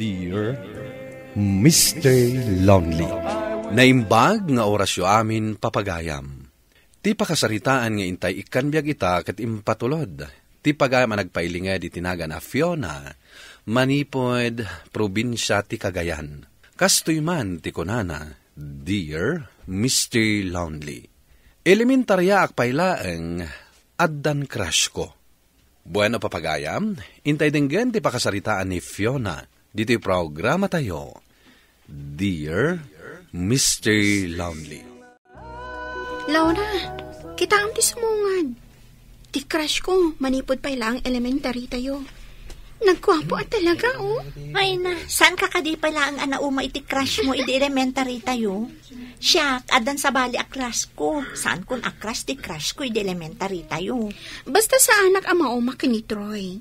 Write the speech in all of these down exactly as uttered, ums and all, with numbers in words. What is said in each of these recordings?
Dear Mister Lonely. Naimbag nga orasyo amin, papagayam. Ti pakasaritaan nga intay ikkan biag ita ket impatulod ti pagayam a nagpailinged iti nagan a Fiona, manipud probinsia ti Cagayan. Kastoy man ti kunana, "Dear Mister Lonely, elementarya'k pay laeng, addan crush ko." Bueno, papagayam, intay denggen ti pakasaritaan ni Fiona ditoy programatayo, Dear Mister Lonely. Laura, kitaem ti sumungad. Ti crush ko, manipud pay laeng elementary tayo. Nagguapo a talaga, oh. Ay na, saan ka kadi pay laeng a nauma iti crush mo idi elementary tayo? Siak, addan sabali a crush ko. Saankon a crush ti crush ko idi elementary tayo. Basta saanak a mauma ken ni Troy.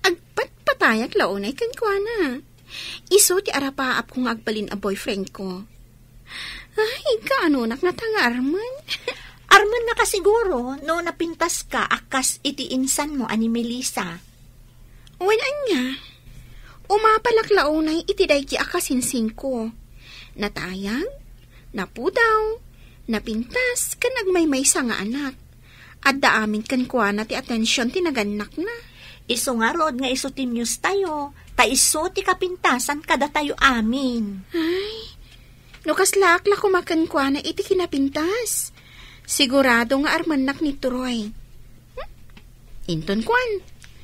Agpatpatayak la unay kenkuana. Isu ti arapaapko nga agbalin a boyfriend ko. Ay, kaanonak ngata nga armen? Armen na ka siguro no napintas ka a kas iti insan mo a ni Melissa. Wen ania, umapalak la unay iti daydi a kasinsingko. Natayag, napudaw, napintas, ken agmaymaysa nga anak. Adda amin kenkuana ti atensiyon ti nagannakna. Isu ngarud nga isu ti muse tayo, ta isu ti kapintasan kadatayo amin. Ay, no kaslaak la koma kenkuana iti kinapintas, sigurado nga armennak ni Troy. Hmm? Inton kuan,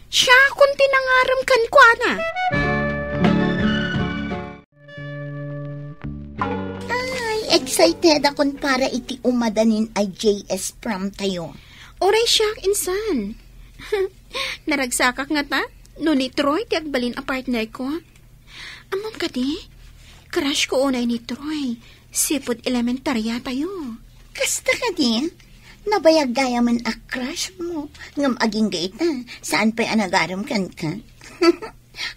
siakon ti nangarem kenkuana. Ay, excited akon para iti umadanin a J S prom tayo. Uray siak, insan. Naragsakak ngata no ni Troy ti agbalin a partner ko. Ammom kadi, crush ko unay ni Troy, sipud elementarya tayo. Kasta kadi, nabayag gayamen a crush mo, ngem agingga ita, saan pay a nagarem kenka.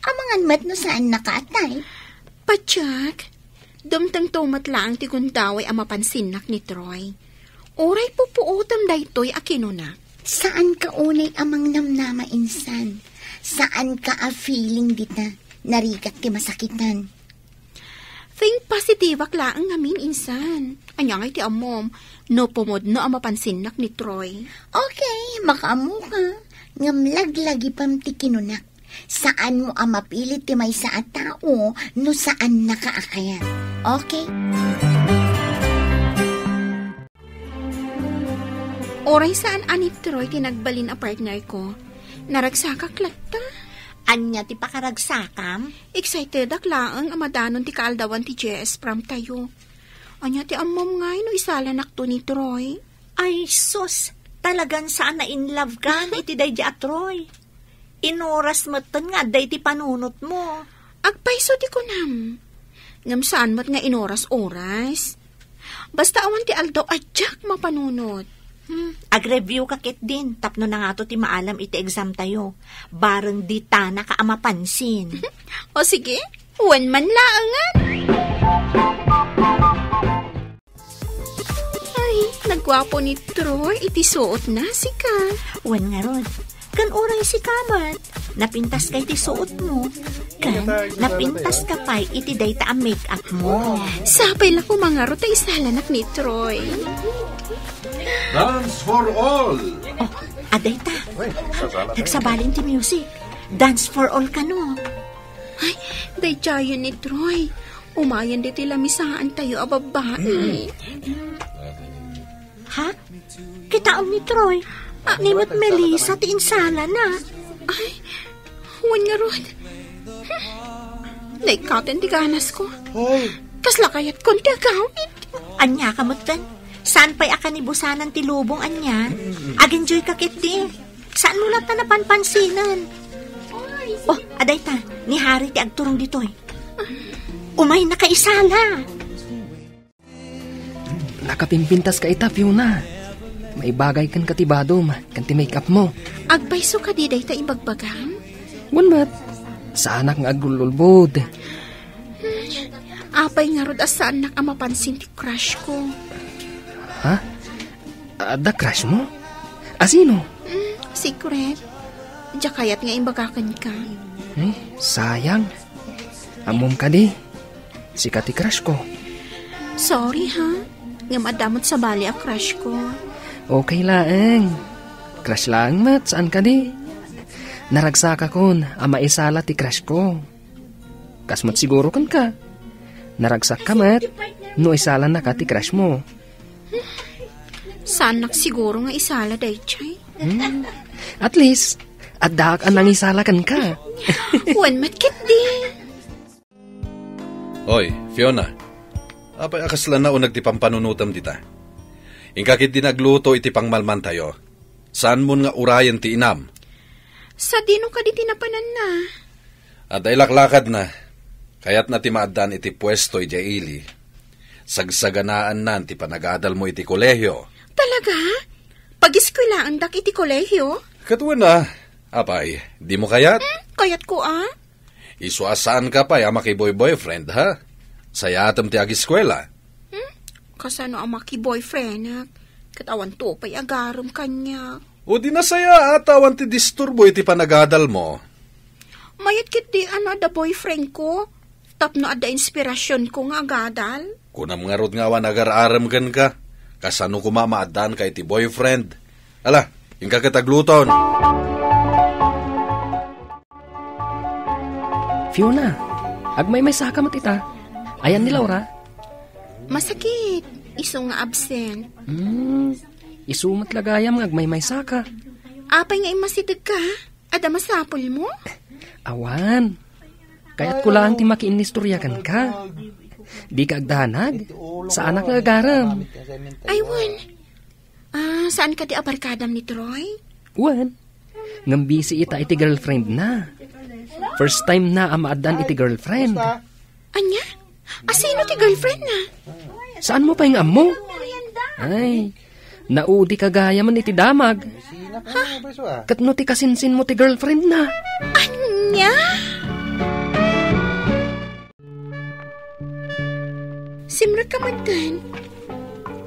Amangan met no saan naka a type. Patiek, dumtengto met laeng ti gundaway a mapansinnak ni Troy. Uray pupuotem daytoy a kinuna. Saan ka unay a mangnamnama insan. Saan ka a feeling dita. Narigat ti masakitan. Think positive-ak laeng ngamin insan. Ania ngay ti ammom, no pumudno a mapansinnak ni Troy? Okay, makaammo ka. Ngem laglagipem ti kinunak. Saan mo a mapilit ti maysa a tao no saan naka a kayat. Okay? Uray saan a ni Troy ti nagbalin a partner ko. Naragsakak latta. Ania ti pakaragsakam? Excited-ak laeng a madanon ti kaaldawan ti J S prom tayo. Ania ti ammom ngay no isalanakto ni Troy? Ay, sus! Talagan saan a in love kan iti daydi a Troy. Inoras metten nga adda iti panunot mo. Agpayso ti kunam. Ngem saan met nga inoras-oras. Basta awan ti aldaw a diak mapanunot. Hmm, agreview ka ketdin tapno nangato ti maalam iti exam tayo. Bareng ditanaka a mapansin. O sige, wen man laengen. Ay, nagguapo ni Troy iti suotna, sika. Wen ngarud, ken uray sika met, napintas ka iti suot mo. Ken napintas ka pay iti dayta a make-up mo. Sapay la koma ngarud ta isalanak ni Troy. Dance for all! Oh, adayta. Nagsabali ti music. Dance for all kano. Ay, daydiayen ni Troy. Umayen ditoy lamisaantayo a babbai. Ha? Kitaem ni Troy? Ni met Melissa ti insalana. Ay, wen ngarud. Naikkaten ti ganasko. Hoy! Kasla kayatkon ti agawid. Ania ka metten? Saan pay a kanibusanan ti lubong ania? Ag-enjoy ka ketdi. Saan mo latta napanpansinan? Oh, adayta, ni Harry ti agturong ditoy. Umayna ka isala. Nakapimpintas ka ita, Fiona. Maibagay ken ka ti badom, ken ti make-up mo. Agpayso kadi dayta ibagbagam? Wen met, saanak nga aglululbod. Hmm, apay ngarud a saannak a mapansin ti crush ko? Ha? Adda crush mo? A sino? Hmm, secret. Diak kayat nga imbaga kenka. Eh, sayang. Ammom kadi, sika ti crush ko. Sorry, ha? Ngem adda met sabali a crush ko. Okay laeng. Crush laeng met, saan kadi? Naragsakakon a maisala ti crush ko. Kas met siguro kenka. Naragsakka met no isalanaka ti crush mo. Saannak siguro nga isala daytoy. Hmm. At least, addaak a nangisala kenka. Wen met ketdi. Oy, Fiona. Apay a kasla nauneg ti pampanunotem dita? Inka ketdi nagluto iti pangmalmantayo. Saanmon nga urayen ti inam? Sadino kadi ti napananna? Adda ilaklakadna. Kayatna ti maaddaan iti puesto idiay ili. Sagsaganaannan ti panagadalmo iti kolehio. Talaga? Pagiskwelaandak iti kolehio? Ket wen a. Apay, dimo kayat? Hmm, kayatko a. Isu a saanka pay a makiboy-boyfriend, ha? Sayatem ti agiskwela. Hmm? Kasano a makiboyfriendak? Ket awanto pay agarem kaniak. O di nasaya a ta awan ti disturbo iti panagadalmo. Mayat ketdi a no adda boyfriendko, tapno adda inspirasionko nga agadal. Kunam ngarud nga awan agar-arem kenka. Kasano koma maaddaanka iti boyfriend? Ala, inka ket agluton. Fiona, agmaymaysaka met ita. Ayan ni Laura? Masakit. Isu nga absent. Hmm, isu met la gayam nga agmaymaysaka. Apay nga immasidegka? Adda masapulmo? Awan. Kayatko laeng ti makiinnistorya kenka. Dika agdanag. Saanak nga agarem. Ay, wen. Ah, saan kadi a barkadam ni Troy? Wen. Ngem busy ita iti girlfriendna. First time na a maaddaan iti girlfriend. Ania? Asino ti girlfriendna? Saanmo pay nga ammo? Ay, naudika gayamen iti damag. Ha? Ket no ti kasinsinmo ti girlfriendna? Ania? Simrekka man, Tan.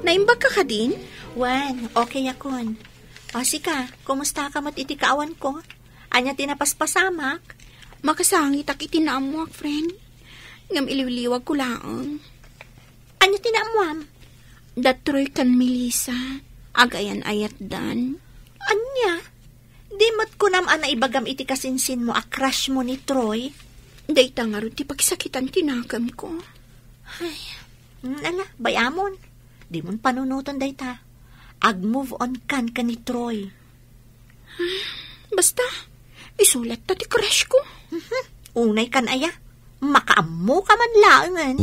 Naimbagka kadin? Wen, okay akon. O, sika, kumustaka met iti kaawanko? Ania ti napaspasamak? Makasangitak iti naammoak, friend. Ngem iliwliwagko laeng. Ania ti naammoam? Da Troy ken Melissa, agayan-ayatdan. Ania? Di met kunam a naibagam iti kasinsinmo a crushmo ni Troy? Dayta ngarud ti pakisakitan ti nakemko. Ay, mm, ala, bay-amon. Dimon panunoten dayta. Ag-move on kan ken ni Troy. Basta, isu latta ti crushko. Mhm. Unay kan aya, makaammoka man laengen.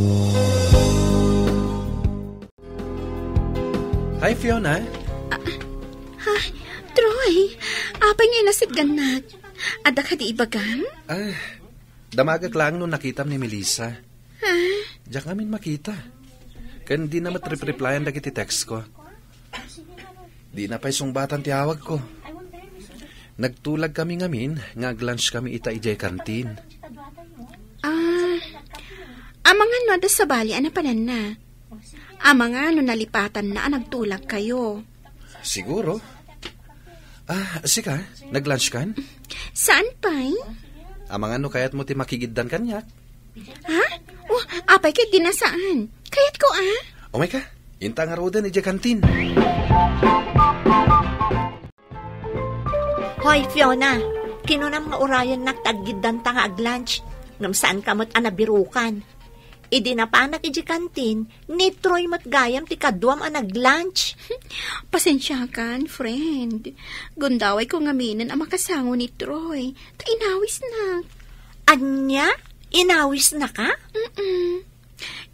Hi, Fiona. Ah, ha? Troy, apay nga inasitgannak? Adda kadi ibagam? Ah, damagek laeng no nakitam ni Melissa. Ha? Diak ngamin makita. Ken dina met rep-replyan dagiti textko. Dina pay sungbatan ti awagko. Nagtulag kami ngamin nga ag-lunch kami ita idiay kantin. Ah, amangan no adda sabali a napananna. Amangan no nalipatanna a nagtulagkayo. Siguro. Ah, sika, nag-lunch kan? Saan pay? Amangan no kayatmo ti makigiddan kaniak? Ha? Oh, apay ket di na saan. Kayatko, ah. Umay ka. Inta ngaruden idiay kantin. Hoy, Fiona. Kinunam nga urayennak ta aggiddanta nga ag-lunch. Ngem saanka met a nabirukan. Idi napanak idiay kantin, ni Troy met gayam ti kaduam a nag-lunch. Pasensiakan, friend. Gundawayko ngaminen a makasango ni Troy. Ta inawisnak. Ania? Inawisnaka? Mm-mm.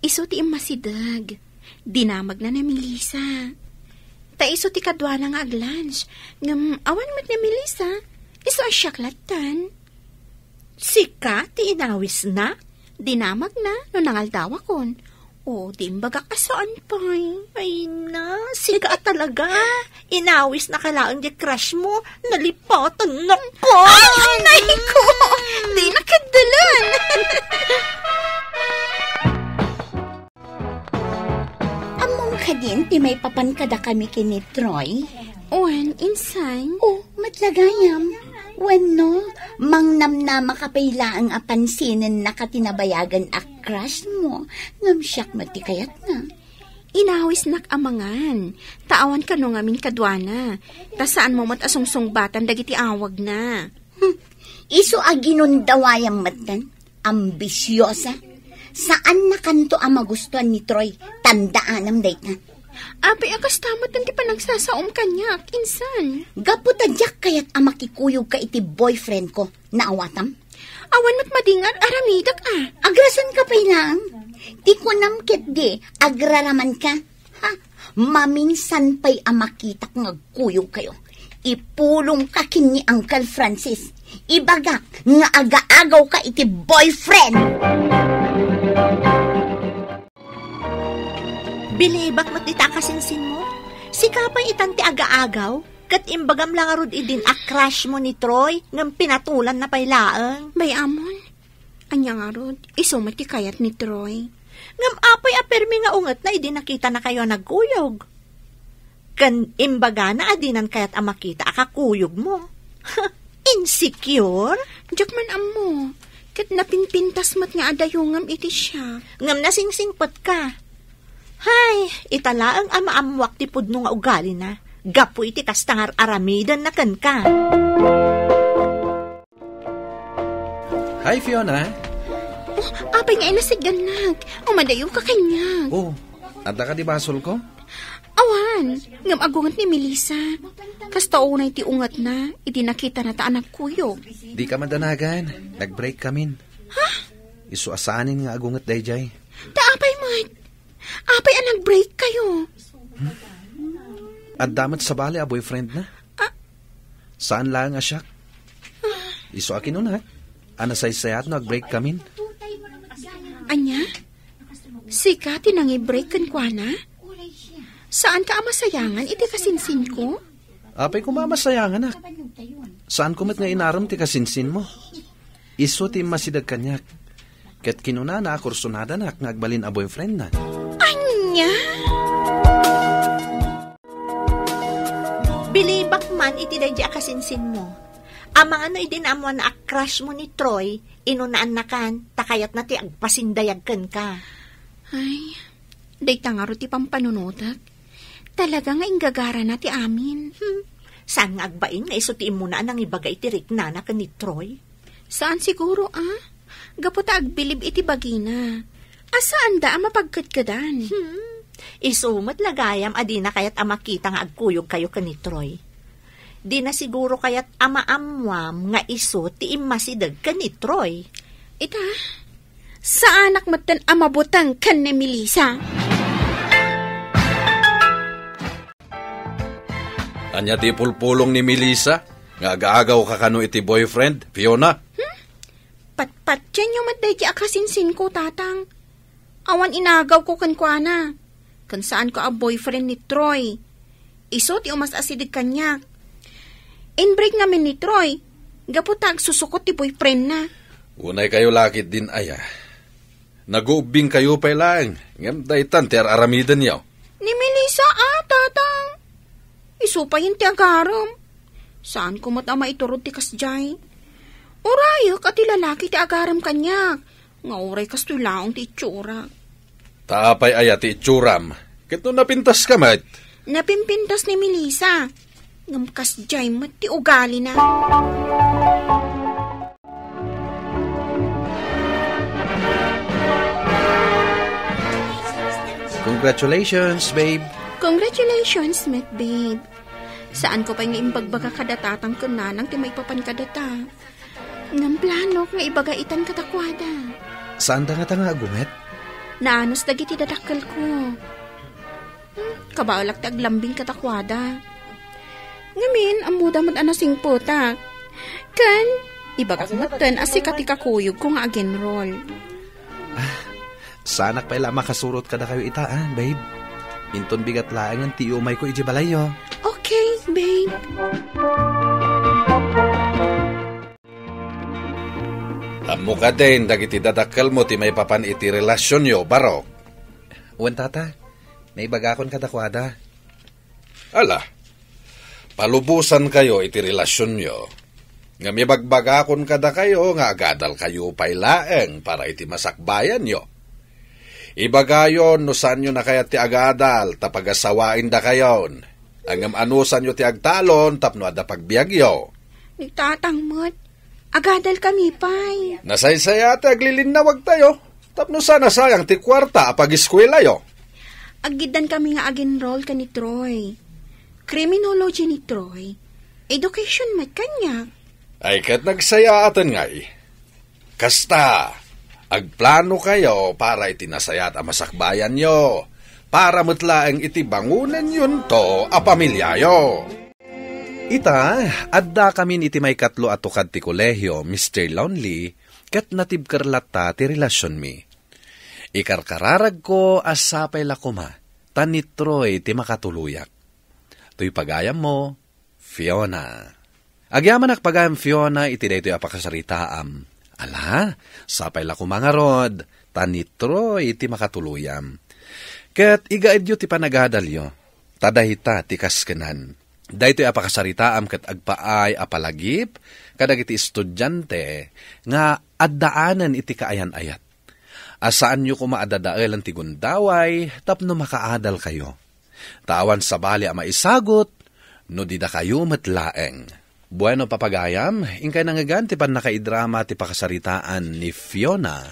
Isu ti immasideg. Dinamagna ni Melissa. Ta isu ti kaduana nga ag-lunch. Ngem awan met ni Melissa. Isu a siak lattan. Sika ti inawisna? Dinamagna no nangaldawakon. O, di imbagak a saan pay. Ay na, sika a talaga. Inawisnaka laeng diay crushmo. Nalipatannak pay. Ay, anay ko! Di na kaddalan. Ammom kadin ti maipapan kadakami ken ni Troy? Wen, insan. Oh, met la gayam. Wenno, Mangnamnama ka pay laeng a pansinen na ka ti nabayagan a crush mo, ngem siak met ti kayatna. Inawisnak amangan, ta awan kano ngamin kaduana, ta saan mo met a sungsungbatan dagiti awagna. Hmm, isu a ginundawayam metten, ambisiosa. Saan na kanto a magustuan ni Troy, tandaanam dayta. Apay a kasta met ti panagsasaom kaniak, insan? Gapu ta diak kayat a makikuyog ka iti boyfriend ko, naawatam? Awan met madi nga ar-aramidek a. Agrasan ka pay laeng. Ti kunam ketdi, agraraman ka. Ha? Maminsan pay a makitak nga agkuyog kayo, ipulong ka ken ni Uncle Francis. Ibagak nga agaagaw ka iti boyfriend. Bilibak met dita a kasinsinmo. Sika pay itan ti agaagaw, ket imbagam la ngarud idin a crush mo ni Troy, ngem pinatulanna pay laeng. Bay-amon, ania ngarud, isu met ti kayat ni Troy. Ngem apay a permi nga ungetna idi nakitanakayo a nagkuyog? Ken imbagana a dinan kayat a makita a kakuyogmo. Insecure? Diak man ammo. Ket napinpintas met nga adayongam iti siak. Ngem nasingsingpetka. Hay, ita laeng a maammoak ti pudno nga ugalina, gapu iti kasta nga ar-aramidenna kenka. Hi, Fiona. Oh, apay nga inasigannak? Umadayo ka kaniak. Oh, adda kadi basolko? Awan, ngem agunget ni Melissa. Kasta unay ti ungetna, idi nakitana ta a nagkuyog. Di ka madanagan. Nag-break kamin. Ha? Isu a saanen nga agunget daydiay. Ta apay met? Apay a nag-break kayo? Adda met sabali a boyfriend na. Ah. Saan laeng a siak. Isu a kinuna, a nasaysayat no ag-break kamin. Ania? Sika ti nangi-break kenkuana? Saan ka a masayangan iti kasinsinko? Apay koma a masayanganak. Saan ko met nga inarem ti kasinsinmo. Isu ti immasideg kaniak. Ket kinunana a kursunadanak nga agbalin a boyfriendna. Ania? Bilibak man iti daydi a kasinsinmo. Amangan no idi naammoanna a crush mo ni Troy, inunaannakan, ta kayatna ti agpasindayag kenka. Ay, dayta ngarud ti pampanunotek. Talaga nga inggagarana ti amin. Hmm. Saan nga agbain nga isu ti immuna a nangibaga iti riknana ken ni Troy? Saan siguro, a? Gapu ta agbilib iti bagina. A saanda a mapagkedkedan. Hmm. Isu met la gayam a dina kayat a makita nga agkuyog kayo ken ni Troy. Dina siguro kayat a maammuam nga isu ti immasideg ken ni Troy. Ita, saanak metten a mabuteng ken ni Melissa. Ania ti ipulpulong ni Melissa nga agaagaw ka kano iti boyfriend, Fiona? Hmm? Patpatienyo met daydi a kasinsinko, Tatang. Awan inagawko kenkuana. Ken saanko a boyfriend ni Troy. Isu ti umas-asideg kaniak. In-break ngamin ni Troy, gapu ta agsusukot ti boyfriendna. Unay kayo lakit din aya. Naguubbing kayo pay laeng, ngem daytan ti ar-aramidenyo. Ni Melissa, a, Tatang. Isu payen ti agarem. Saanko met a maiturod ti kasdiay. Urayek a ti lalaki ti agarem kaniak, nga uray kastoy laeng ti itsurak. Ta apay aya ti itsuram? Ket no napintas ka met? Napimpintas ni Melissa. Ngem kasdiay met ti ugalina. Congratulations, babe. Congratulations met, babe. Saanko pay nga imbagbaga kada Tatang ken Nanang ti maipapan kadata. Ngem planok nga ibaga itan kadakuada. Saanda ngata nga agunget? Naanos dagiti dadakkelko. Hmm, kabaelak ti aglambing kadakuada. Ngamin, ammoda met a nasingpetak. Ken, ibagak metten a sika ti kakuyogko nga agenrol. Ah, saanak pay la a makasurot kadakayo ita, a, babe. Inton bigat laengen ti iumayko idiay balayyo. Okay, babe. Ammo kadin dagiti dadakkelmo ti maipapan iti relasionyo, Barok? Wen, Tata. Naibagakon kadakuada. Ala, palubosankayo iti relasionyo. Ngem ibagbagakon kadakayo nga agadalkayo pay laeng para iti masakbayanyo. Ibagayon no saanyo nakayat ti agadal ta pagasawaendakayon. Ngem anusanyo ti agtalon tapno adda pagbiagyo. Ni Tatang met, agadalkami pay. Nasaysayaat ti aglilinnawagtayo tapno saan a sayang ti kuarta a pagiskuelayo. Aggiddankami nga ag-enroll ken ni Troy. Criminology ni Troy. Education met kaniak. Ay ket nagsayaaten ngay. Kasta, agplanokayo para iti nasayaat a masakbayanyo, para met laeng iti bangonenyo a pamiliayo. Ita, addakamin iti maikatlo a tukad ti kolehio, Mister Lonely, ket natibker latta ti relasionmi. Ikarkararagko a sapay la koma, ta ni Troy ti makatuloyak. Toy pagayammo, Fiona. Agyamanak pagayam, Fiona, iti daytoy a pakasaritaam. Ala, sapay la koma ngarud, ta ni Troy ti makatuloyam. Ket igaedyo ti panagadalyo, ta dayta ti kaskenan. Daytoy a pakasaritaam ket agpaay a palagip kadagiti estudiante nga addaanen iti kaayan-ayat. A saanyo koma a dadaelen ti gundaway tapno makaadalkayo. Ta awan sabali a maisagut no di dakayo met laeng. Bueno, papagayam, inkay nangngegan ti pannakaidrama ti pakasaritaan ni Fiona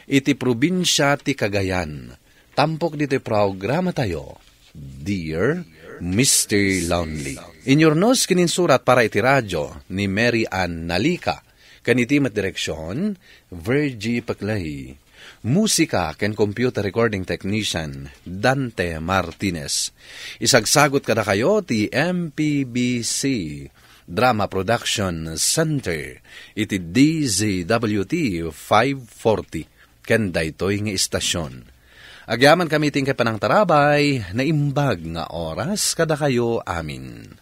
iti probinsia ti Cagayan. Tampok ditoy programatayo, Dear Mister Lonely. Inyurnos ken insurat para iti radio ni Mary Ann Nalica. Ken iti met direksion, Virgie Paclay. Musika ken computer recording technician, Dante Martinez. Isagsagut kadakayo ti M P B C Drama Production Center iti D Z W T five forty ken daytoy nga istasion. Agyamankami iti inkay panangtarabay, naimbag nga oras kadakayo amin.